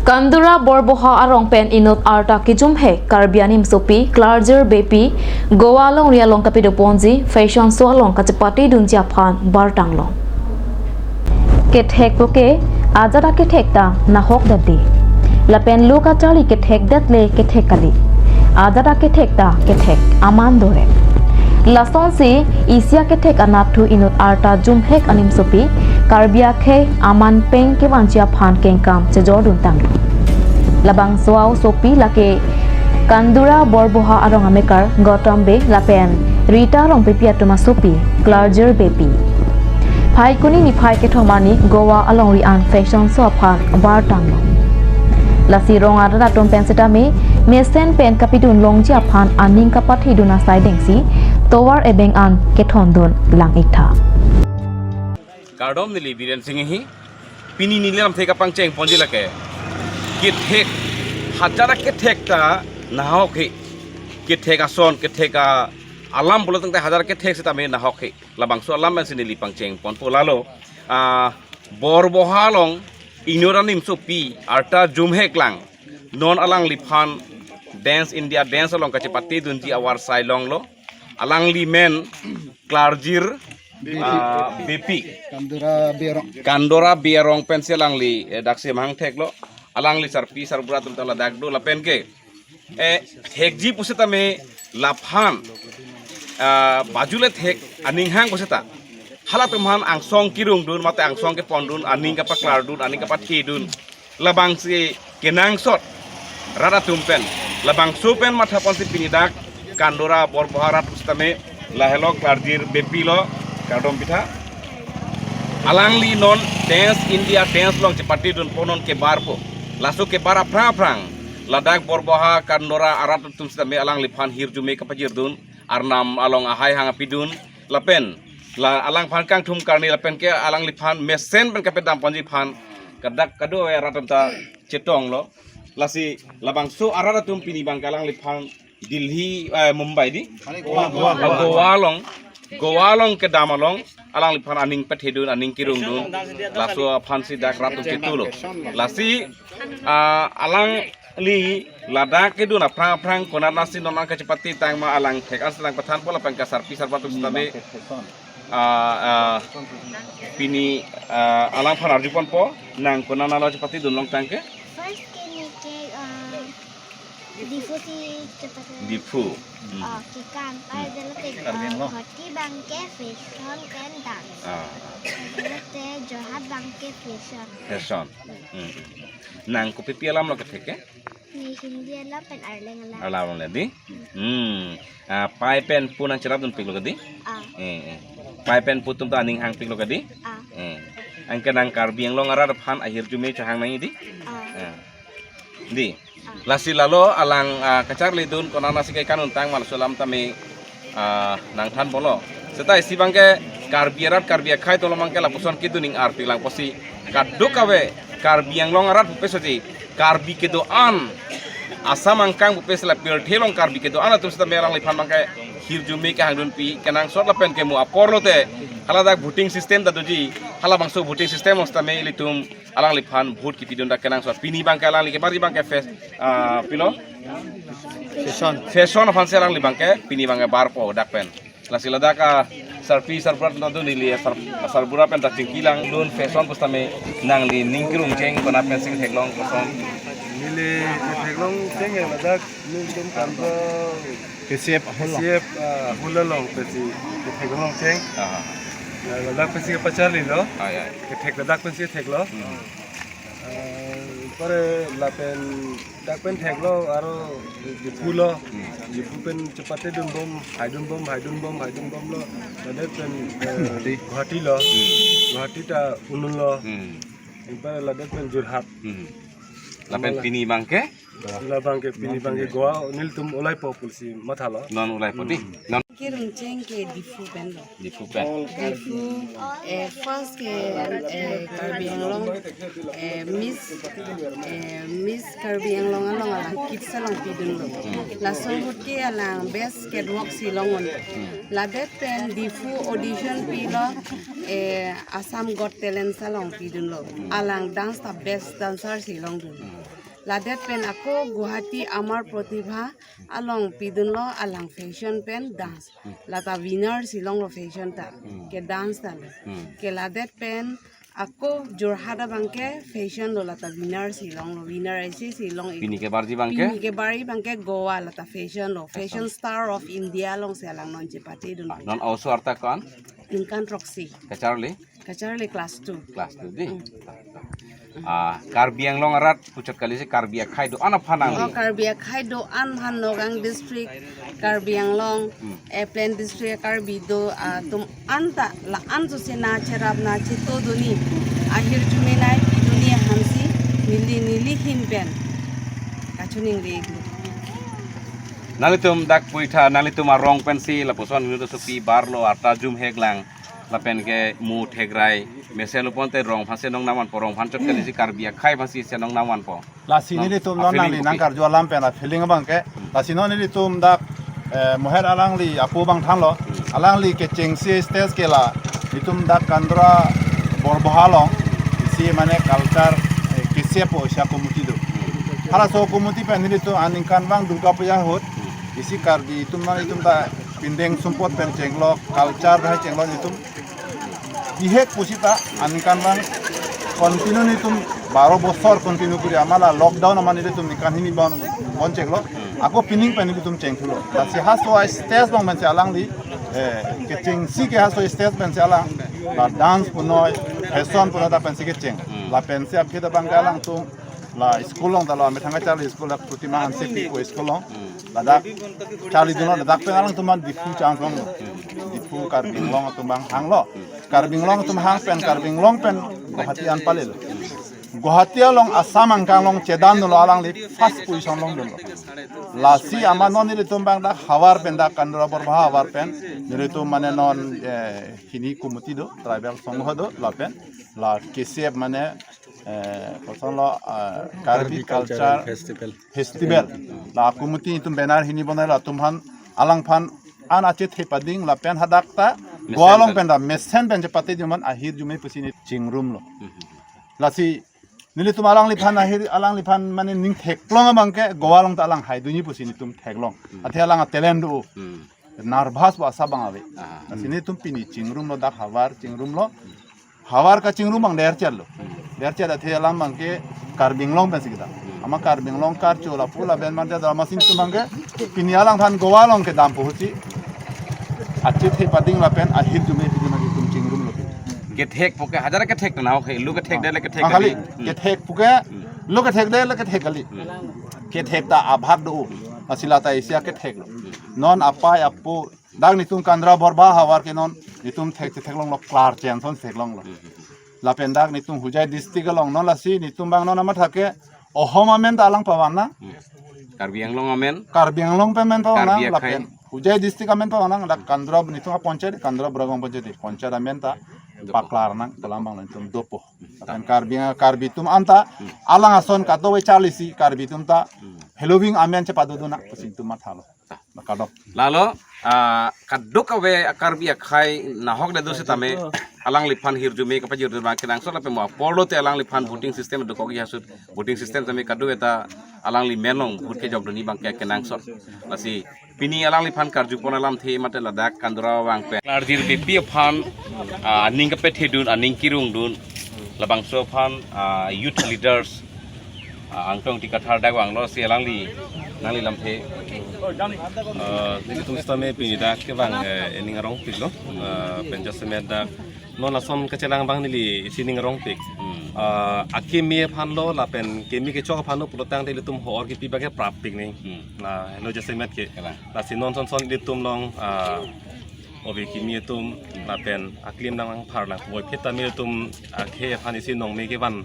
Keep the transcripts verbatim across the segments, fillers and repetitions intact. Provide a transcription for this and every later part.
Kandura Borboha arong pen inut arta kejumhek Karbi animsopi Klarjir Beypi Goa alongri along kapidoponji fashion show along kachepatedunji aphan bartanglo. Kethek puke ajat akethek ta nahok dade. Lapen lo kacharli kethek detle kethek kali. Ajat akethek ta kethek aman dore. Lasonsi isi akethek anatthu inut arta jumhek animsopi Karbi akhei aman peng kevanji aphan kengkam chejordun tanglo. Labangso asopi lake Kandura Borboha arong amekar Gautam Bey lapen Rita Rongpipi atum asopi Klarjir Beypi. Phaikuni niphai kethom arni Goa alongri an fashion show aphan bartanglo. Lasi rong arat atum pen setame mesen pen kapidun longji aphan aning kapathedun asai dengsi tovar ebeng an kethondun lang-iktha. Kardom, neli Biren Singhi. Pini neli lamthe kapangchengponji lake kethek, hajar kethek ta nahok he. Kethek ason, kethek a-, alam pulo tangte hajar kethek setame nahok he. Labangso alam pensi neli pangchengponpo lalo. Ah, Borboha along inut animsopi arta jumhek lang. Non alangliphan Dance India Dance along kachepatedunji avarsai longlo. Alangli men Klarjir, ah, Beypi. Kandura Bey arong. Kandura Bey arong pensi alangli, eh, daksi mahang theklo. Alangli sarpi sarbura atum ta ladak do lapen ke, eh, thekji pu setame laphan, ah, baju le thek aning hang pu seta. Halatum aphan angsong kerungdun, mate angsong kepondun, aning kapaklardun, aning kapathedun. Labangsi kenangsot rat atum pen. Labangso pen mathaponsi pini dak Kandura Borboha arat setame lahelo Klarjir Beypi lo, kardom pitha. Alangli non Dance India Dance along chepatedunpo, non kebarpo. Laso kebar aphrang aphrang ladak Borboha Kandura arat atum setame alangliphan hirjume kapajirdun, arnam along ahai hang apidun, lapen la alangphan kangthum karni lapen ke alangliphan mesen pen kapedamponji aphan kadak kado-kave arat atum ta chetonglo. Lasi labangso arat atum pini abang ke alangliphan Delhi, eh, Mumbai di? Goa, Goa, Goa. Goa along, Goa along kedam along alangliphan aning pathedun, aning kerungdun. Laso aphansi dak rat atum chetulo. Lasi, ah, alangli ladak kedun aphrang aphrang konatnasi non an kachepate tangma, alang thek an si lang pathanpo lapen ke sarpi sarbura atum setame, ah, ah, pini, ah, alangphan arjuponpo, nang konatnalo chepatedun long tangke? First ke neli ke, ah, Diphu si chepate. Diphu. Hmm. Oh, kekang. Hmm. Pai jalo te, Karbi ah, Anglong. Guwahati abang ke fashion pen dance. Ah. Jalo te Jorhat abang ke fashion. Fashion. Hmm. Nang kopipi alam lo kethek ke? Neli Hindi alam pen Arleng alam. Arleng alam le di? Hmm. Ah, pai pen pu nangcherapdunpiklo ke di? Ah. Eh, eh. Pai pen pu atum ta aning hangpiklo ke di? Ah. Eh. Anke nang Karbi Anglong arat aphan ahirjume chehang nangji di? Ah. Eh. Di. Ah. Lasi lalo alang, ah, kacharlidun konatnasi ke kanun tangma laso alam tame, ah, nangthanponlo. Seta isi abang ke Karbi arat, Karbi akhei atum abang ke lapuson kedun ning arpi lang pusi kadokave Karbi Anglong arat pupe soji Karbi kedo-an, Assam angkang pupe sela pirthe along Karbi kedo-an atum setame alangliphan abang ke hirjume kehangdunpi, kenangsot lapen ke mo apor lote haladak voting system ta doji, halabangso voting system along setame ilitum alangliphan vote kipidun dak kenangsot. Pini abang ke alangli kebarji abang ke fas-, ah, pilo? Fashion. Fashion aphansi alangli abang ke pini abang ke barpo dak pen. Lasi ladak asarpi sarbura atum ta do, neli asar, sarbura pen ta chingki langdun fashion pu setame nangli ning kerung cheng konat pensi theklong kosonsi? Neli theklong cheng ya ladak nelitum kanto K C F hall along. K C F, ah, hall along pensi theklong cheng. Aha. Ya, ladak pensi kepacharlilo. Ah, ya. Kethek ladak pensi theklo. Hmm. Ah, pare lapen dak pen theklo, aro Diphu lo. Hmm. Diphu pen chepatedunbom, haidunbom, haidunbom, haidunbomlo. Ladak pen, eh, Guwahati. Guwahati lo. Hmm. Guwahati ta ununlo. Hmm. Pare ladak pen Jorhat. Hmm. Lapen pini abang ke? Labang ke pini abang ke Goa, nelitum ulaipo pusi mathalo. Non ulaipo di. Hmm. Non Kirung cheng ke Diphu pen lo. Diphu pen. Diphu, eh, first ke, eh, Karbi Anglong, eh, Miss, eh, Miss Karbi Anglong along alang kit si along pidun lo. Laso ahut ke alang best catwalk si long un. Ladet pen Diphu audition pilo, eh, Assam Got Talent si along pidun lo. Alang dance ta best dancer si longdun. Ladet pen ako Guwahati Amar Pratibha along pidun lo, alang fashion pen dance. Lata winner si long lo fashion ta. Ke dance ta lo. Ke ladet pen ako Jorhat abang ke fashion lo, lata winner si long lo, winner isi si long. Pini ke barji abang ke? Pini ke barji abang ke Goa lata fashion lo, fashion star of India along si alang non chepatedun. Ah, non oso arta ko-an? Ningkan throksi. Kacharli? Kacharli class two. Class two di. Ah, Karbi Anglong arat puchot kali si Karbi akhai do-an aphan nangli. Oh, Karbi akhai do-an aphan Nagaon district, Karbi Anglong, eh, plain district Karbi do, ah, atum anta la-an sose nangcherap nangchetodunji, ahirjume nangpidunji aphan si neli neli ahin pen kachiningri. Nanglitum dak puitha, nanglitum arong pensi lapuson minuto sopi barlo arta jum heklang. Lapen ke mu thekrai mesen upon te rong aphan si nongnam vanpo, rong aphan chot kali si Karbi akhai aphan si nongnam vanpo. Lasi nelitum non nangli nangkarju alam pen a feeling abang ke. Lasi non nelitum dak, eh, Moher alangli apo abang thanlo. Alangli kechengsi stage ke la nelitum dak Kandra Borbaha along isi mane culture, eh, K C F o isi committee do. Halaso committee pen nelitum aningkanvang Durga Puja ahut isi Karbi atum non itum ta pindeng sumpot pen chenglo, culture pen chenglo nelitum. Bihek pusita aningkanvang continue nelitum baro bosor continue kuri, amala lockdown amat nelitum ningkan hini bon bon chenglo. Ako pining pen nelitum chengthulo. Lasi halaso stage along pensi alangli, eh, kechengsi ke halaso stage pensi alang la dance punoi, fashion punoi ta pensi kecheng. Lapensi aphi ta abang ke alangtum la school along ta lo, amethang kacharli school dak Protima Hansepi pu school along. Ladak charlidunlo, ladak pen alangtum an Diphu chance longlo. Diphu Karbi Anglong atum abang hanglo. Karbi Anglong atum hang pen, Karbi Anglong pen Guwahati an palelo. Guwahati along Assam angkang along chedandunlo, alangli first position longdunlo. Lasi amat non nelitum abang dak havar pen, dak Kandra Borbaha havar pen nelitum mane non, eh, hini committee do, tribal songho do, lapen la K C F mane, eh, kosonlo, eh, Karbi Culture Festival. Festival. La committee atum banner hini bonai, latum aphan, alangphan an achethe pading lapen hadak ta Goa along pen ta mesen pen chepatedun aphan ahirjume pusi neli chingrumlo. Lasi nelitum alangliphan ahir, alangliphan mane ning theklong abang ke Goa along ta alang haidunji pusi nelitum theklong. Athe alang a talent do. Nervous ba asa abang ave. Lasi nelitum pini chingrumlo, dak havar chingrumlo. Havar kachingrum abang derchetlo. Derchet athe alam abang ke Karbi Anglong pensi kita. Amat Karbi Anglong karcho lapu lapen mande drama sing atum abang ke pini alangphan Goa along kedampo ahut si achethe pading lapen ahirjume pidun nelitum chingrumlo. Kethek puke hajar kethek na ho ke, lo kethekde le kethek kali. Kethek puke, lo kethekde le kethek kali. Kethek ta abhag do. Lasi lata isi ketheklo. Non apai apo dak nelitum Kandra Borbaha havar ke non nelitum thek theklonglo, klar chen son theklonglo. Lapen dak nelitum Hojai district along non lasi nelitum abang non amat thake Ahom amen ta alang pavan nang. Karbi Anglong amen. Karbi Anglong pen amen pavan nang. Karbi akhai. Lapen Hojai district amen pavan nang. Dak Kandra nelitum a ponchayat, Kandra Boragaon ponchayat, ponchayat amen ta paklar nang, pu alam abang nelitum dopo. Lapen Karbi, Karbi atum anta alang ason kadokave charlisi Karbi atum ta heloving amen chepadodun nang pusi nelitum mathalo. Kadok. Lalo, ah, kadokave Karbi akhai nahok le do setame alangliphan hirjume kapajir abang kenangsot lapen mo apor lote alangliphan voting system dokok ya sut voting system tame kadokave ta alangli men along vote kejokdunji abang ke kenangsot. Lasi pini alangliphan karjupon alamthe mate ladak Kandra vang pen. Klarjir Beypi aphan, ah, aning kapethedun, aning kirungdun, labangso aphan, ah, youth leaders, ah, Angtong Ingti Kathar dak vanglo si alangli, nangli lamthe. Ah, nelitum setame pini dak kevang, eh, ening arongpiklo, ah, pen jasemet dak non lason kachelang abang neli isi ning arongpik. Ah, akimi aphan lo lapen kimi kechok aphan lo pulotangte ilitum ho-or kipi abang ke prapik ni. Na lo jasemet ke. Lasi non son son ilitum along, ah, ove kimi atum lapen aklim nangpharlang puvoiphit tame atum akhei aphan isi nongme kevan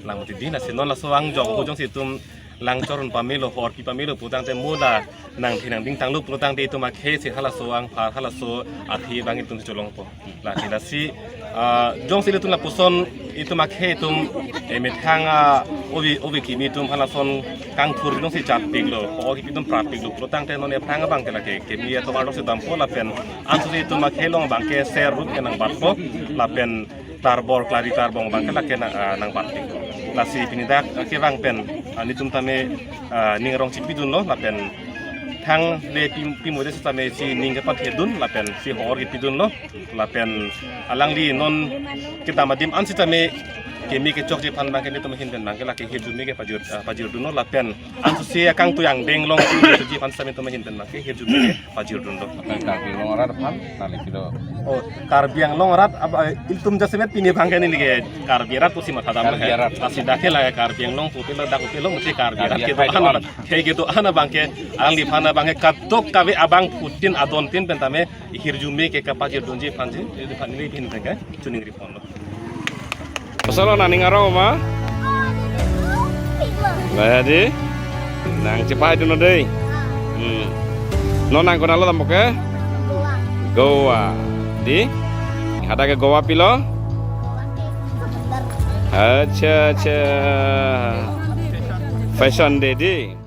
lang mati di, lasi non laso angjong pu jongsi itum langchor un pamelo, hor pi pamelo putangte mo la nangthe nangding tanglo putangte itum akhei si halaso angphar halaso athe abang itum cholongpo. Lasi lasi, ah, jongsi ilitum lapuson itum akhei itum, eh, methang, ah, ovi ovi kimi itum halason kangthur jongsi chatpiklo, ho kipi itum prapiklo putangte non aphrang abang ke lake kimi atum arlo si dampo lapen ansose itum akhei along abang ke ser rup ke nangbatpo lapen klarbor klari klarbong abang ke lake nang, ah, nangbatpik. Lasi pini dak, ah, kevang pen, ah, nelitum tame, ah, ning arong chipidunlo lapen thangle pi, pi mode sitame si ning kepathedun lapen si hor kipidunlo lapen alangli non kedam adim an sitame kimi kechokche aphan abang ke nelitum ahin pen abang ke lake hirjume ke pajir, ah, pajirdunlo lapen ansose akangtui angdeng along si kechokche aphan sitame itum ahin pen abang ke hirjume ke pajirdunlo. Karbi Anglong arat aphan, nangli kilo. Oh, Karbi Anglong arat, ab-, eh, ilitum jasemet pini abang ke neli ke Karbi arat pusi mathadam Karbi arat. Lasi dak ke la Karbi Anglong putilo dak putilo mesti Karbi arat Karbi kedo arat an, kedo an abang ke, alangliphan abang ke kadokave abangphutin adontin pen tame hirjume ke kapajirdunji aphansi, aphan neli ahin pen ke choningriponlo. Kosonlo nangning arong ma? Lahei dei. Nang chepaidunlo dei. Hmm. Non nang konatlo dampo ke? Goa. Dei? Hadak ke Goa pilo? Acha, acha. Fashion dei dei.